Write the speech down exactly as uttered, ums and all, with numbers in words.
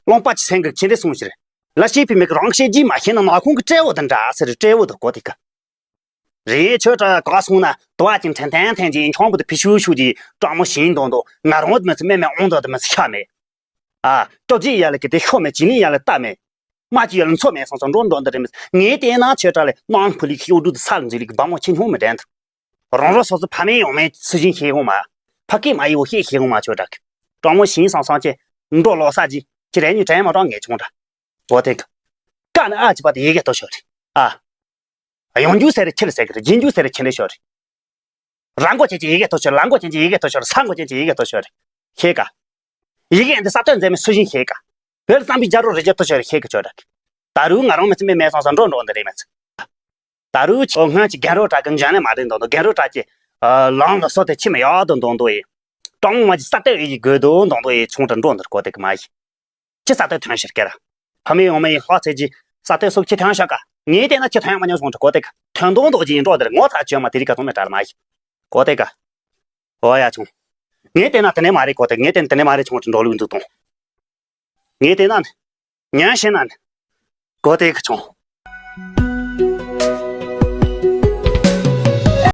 རློན་པ་ཅི་སེང་གི་ཁྱེད་འདྲ་སོང་ཕྱིར། ལ་ཤེས་པའི་མིག་རང་ཤེས་རྗེས་མ་ཤེས་ན་ནག་ཁུང་གི་སྤྲེའུ་དང་འདྲ་ཟེར། སྤྲེའུ་དང་གོ་དེ་ཀ། རེད། ཁྱོད་ཀྲ་ག་སོང་ན་དུ་བ་ཅན་ཕྲན་ཐན་ཐན་གྱི་ཆང་བུ་དུ་ཕི་ཤུ་ཤུ་གྱི་སྤྲང་མོ་ཞིང་དོན་དུ་ང་རང་དུ་མི་ཚོ་མེ་མེ་ཨོང་དུ་དུ་མི་ཚོ་ཤ་མེད། ཨ། སྐྱོ་རྗེས་ཡ་ལ་གི་དེ་ཤོ་མེད། ཅི་ནི་ཡ་ལ་ལྟ་མེད། མ་ཅི་ཡ་ལ་མཚོ་མེད་སང་སང་འགྲོ་འགྲོ་འདི་རེད་མི་ཚོ། ངས་བལྟས་ན་ཁྱོད་ཀྲ་ལས་ནང་ཕུ་ལི་ཤོ་འགྲོ་དུ་ས་ལ་འཛུལ་ལི་གི་བ་མོ་ཆེ་ཉུང་མི་འདྲ་འདུག་རང་རང་སོ་སོ་ཕ་མེས་ཡང་མེས་སུ་བཞིན་ཤེས་ཡོང་མ། ཕ་སྐད་མ་ཡིའོ་ཤེས་ཤེས་ཡོང་མ་ཆོ་དྲག་རང་མོ་ཞིང་སང་སང་ཅེ་འགྲོ་ལོ་ས་ཅི་ཅི་རེ་ཉུ་དྲན་མ་དྲང་ངེས་ཆུང་དྲ། འོ་དེ་ཀ་ཀ་ནི་ཨ་ཅི་པ་དེ་ཡི་གེ་ཏོ་ཤོ་རེ། ཨ། གཡང་རྒྱུ་ཟེར་རེ་ཁྱི་ལ་ཟེར་གི་རེ། རྒྱན་རྒྱུ་ཟེར་རེ་ཁྱི་ལ་ཤོ་རེ། ར་མགོ་ཅན་གྱི་ཡི་གེ་ཏོ་ཤོ་རེ། ལ་མགོ་ཅན་གྱི་ཡི་གེ་ཏོ་ཤོ་རེ། ས་མགོ་ཅན་གྱི་ཡི་གེ་ཏོ་ཤོ་རེ། ཤེས་ཀ་ཡི་གེ་འདི་ས་སྟོད་མཛད་མི་སུ་བཞིན་ཤེས་ཀ་བོད་ལ་བསམ་པའི་རྒྱ་རོ་རི་རྒྱ་ཐོ་ཤོར་ཤེས་ཀྱི་ཆོས་ར། ད་རུང་ང་རང་མི་ཚེ་མི་མེད་སང་སང་འགྲོ་འགྲོ་འདི་རེད་མི་ཚེ། ད་རུང་ཁྱོད་སྔོན་གྱི་རྒན་རོ་གྲགས་ཀྱི་འཇོན་ནས་མ་རེད་འདོན་འདོན། རྒན་རོ་གྲགས་ཀྱི་ལང་ལ་སོ་དེ་ཁྱི་མི་ཡག་འདོན་འདོན་འདོན་ཡིན། གྲོང་མ་གྱི་ས་སྟོད་ཡི་དགོས་འདོན་འདོན་འདོན་ཡིན། ཆུང་དྲ་འགྲོ་འདིར་གོ་དེ་གི་མ་ཡིན། ཁྱི་ས་སྟོད་ཐོན་ཤར་སྐེ་ར། ཕ་མེས་ཡང་མེས་ཡིན་ལྷག་ཚེ་གྱི་ས་སྟོད་སོབ་ཁྱི་ཐོན་ཤར་ཀ་ངས་བལྟས་ན་ཁྱི་ཐོན་མ་མྱོང་སོང་དྲ་གོ་དེ་ག་ཐོན་འདོན་འདོག་གྱི་ཡིན་འགྲོ་འདིར་ངོ་ཚ་བཅོས་མ་དེ་རིགས་ག་ཚོང་མེད་དྲ་མ་ཡིན། གོ་དེ་ག་འོ་ཡ་ཆུང་། ངས་བལྟས་ན་དེ་ནས་མ་རེད་གོ་དེ། ངས་བལྟས་ན་དེ་ནས་མ་རེད་ཆུང་དྲ་འགྲོ་ལུགས་འདུག་དང་། ངས་བལྟས་ན་ནི། ཉན་ཤེས་ན་ནི། གོ་དེ་གི་ཆུང་